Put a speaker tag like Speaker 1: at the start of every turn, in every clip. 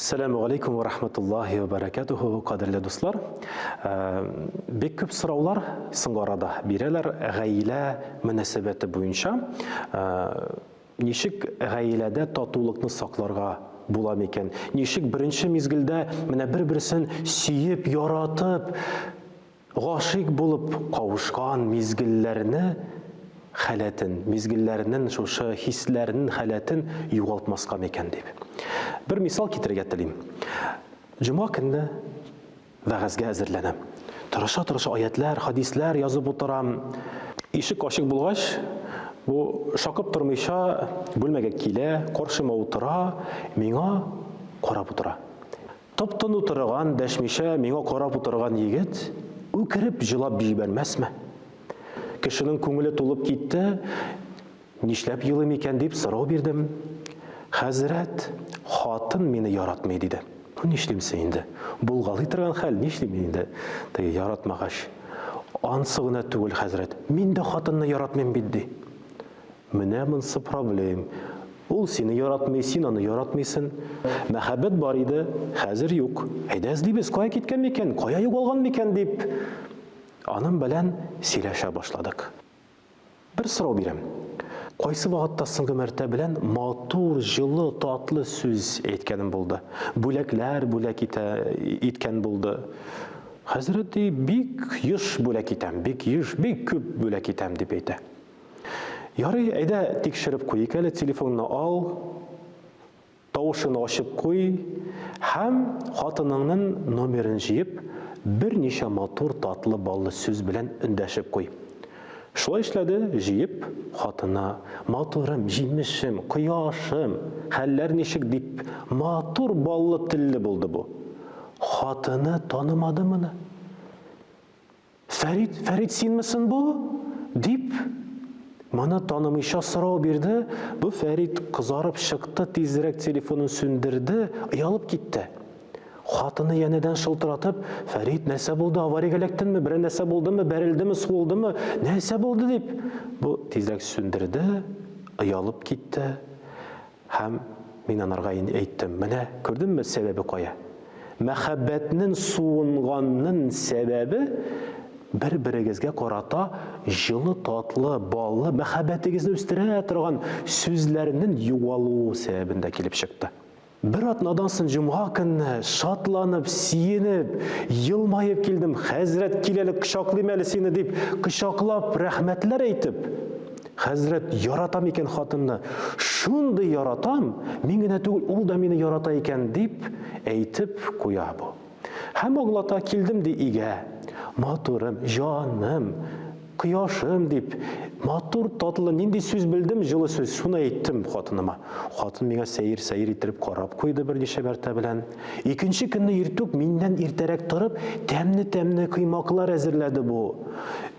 Speaker 1: Сәламу алейкум ва рахматуллахи ва баракатуху, кадерле дуслар. Э, бик күп сораулар соңгы арада бирәләр гаилә мөнәсәбәте буенча. Э, ничек гаиләдә татулыкны сакларга була микән? Ничек беренче мизгелдә менә бер-берсен сөеп, яратып, Гашыйк булып кавышкан мизгелләрне халәтен, мизгелләрнен шушы хисләрнен халәтен югалтмаска микән дип. Бер мисал китерергә телим. Җомга көнне вәгазьгә әзерләнәм. Тырыша-тырыша аятьләр, хадисләр язып утырам. Ишек ачык булгач, бу шакып тормыйча бүлмәгә килә, каршыма утыра, миңа карап утыра. Тып-тын утырган, дәшмичә миңа карап утырган егет үкереп җылап җибәрмәсме? Кешенең күңеле тулып китте, нишләп елыйм икән дип сорау бирдем. Хәзрәт, хатын мине яратмый, диде. Ну, нишлимсең инде? Булгалый торган хәл, нишлим инде? Теге яратмагач. Ансы гына түгел, хәзрәт, мин дә хатынны яратмыйм бит, ди. Менә монсы проблем. Ул сине яратмый, син аны яратмыйсын. Мәхәббәт бар иде, хәзер юк. Әйдә эзлибез, кая киткән микән, кая югалган микән дип, аның белән сөйләшә башладык. Бер сорау бирәм. Кайсы вакытта соңгы мәртәбә белән матур, җылы, татлы сүз әйткәнем булды? Бүләкләр бүләк итә, иткән булды. Хәзрәт ди, бик еш бүләк итәм, бик еш, бик күп бүләк итәм, дип әйтә. Ярый, әйдә тикшереп куйыйк әле, телефонны ал, тавышын ачып куй һәм хатыныңның номерын җыеп, берничә матур, татлы, баллы сүз белән эндәшеп куй. Шулай эшләде, җыеп, хатына, матурым, җимешем, кояшым, хәлләр ничек дип, матур, баллы телле булды бу. Хатыны танымады моны. Фәрит, Фәрит синмесен бу? дип, моны танымыйча сорау бирде. Бу Фәрит кызарып чыкты, тизрәк телефонын сүндерде, оялып китте. Хатыны янәдән шылтыратып, Фәрит, нәрсә булды, авариягә эләктеңме, берәр нәрсә булдымы, бәрелдеме, суылдымы, нәрсә булды дип. Бу тизрәк сүндерде, оялып китте. Һәм мин анарга инде әйттем, менә күрдеңме сәбәбе кая? Мәхәббәтнең суынганнын сәбәбе бер-берегезгә карата җылы, татлы, баллы мәхәббәтегезне үстерә торган сүзләрнең югалуы сәбәбендә килеп чыкты. Бер атнадан соң җомга көнне шатланып, сөенеп, елмаеп килдем. Хәзрәт, кил әле, кочаклыйм әле сине, дип, кочаклап, рәхмәтләр әйтеп, хәзрәт, яратам икән хатынны, шундый яратам, мин генә түгел, ул да мине ярата икән, дип әйтеп куя бу. Һәм аңлата, килдем ди өйгә, матурым, җаным, кояшым дип, матур, татлы нинди сүз белдем, җылы сүз, шуны әйттем хатыныма. Хатын миңа сәер-сәер иттереп карап куйды берничә мәртәбә белән. Икенче көнне иртүк миннән иртәрәк торып, тәмле-тәмле коймаклар әзерләде бу.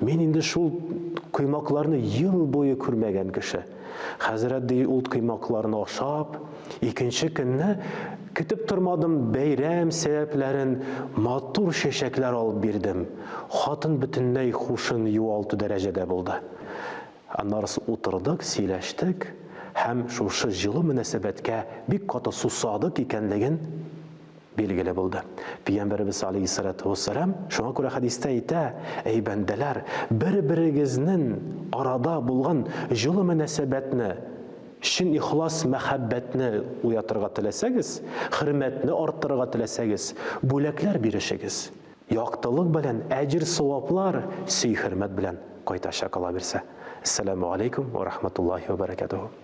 Speaker 1: Мин инде шул коймакларны ел буе күрмәгән кеше. Хәзрәт ди, ул коймакларны ашап, икенче көнне көтеп тормадым, бәйрәм сәбәпләрен матур чәчәкләр алып бирдем. Хатын бөтенләй хушын югалту дәрәҗәдә булды. Аннары утырдык, сөйләштек һәм шушы җылы мөнәсәбәткә бик каты сусадык икәнлеген билгеле булды. Пәйгамбәребез алейһиссалату вассалам шуңа күрә хәдистә әйтә, әй бәндәләр, бер-берегезнең арада булган җылы мөнәсәбәтне, чын ихлас мәхәббәтне уятырга теләсәгез, хөрмәтне арттырырга теләсәгез, бүләкләр бирешегез. Яктылык белән әҗер-саваплар сөй-хөрмәт белән кайтачак, Алла бирсә. Әссәламү алейкум ва рахматуллаһи ва бәрәкәтүһү.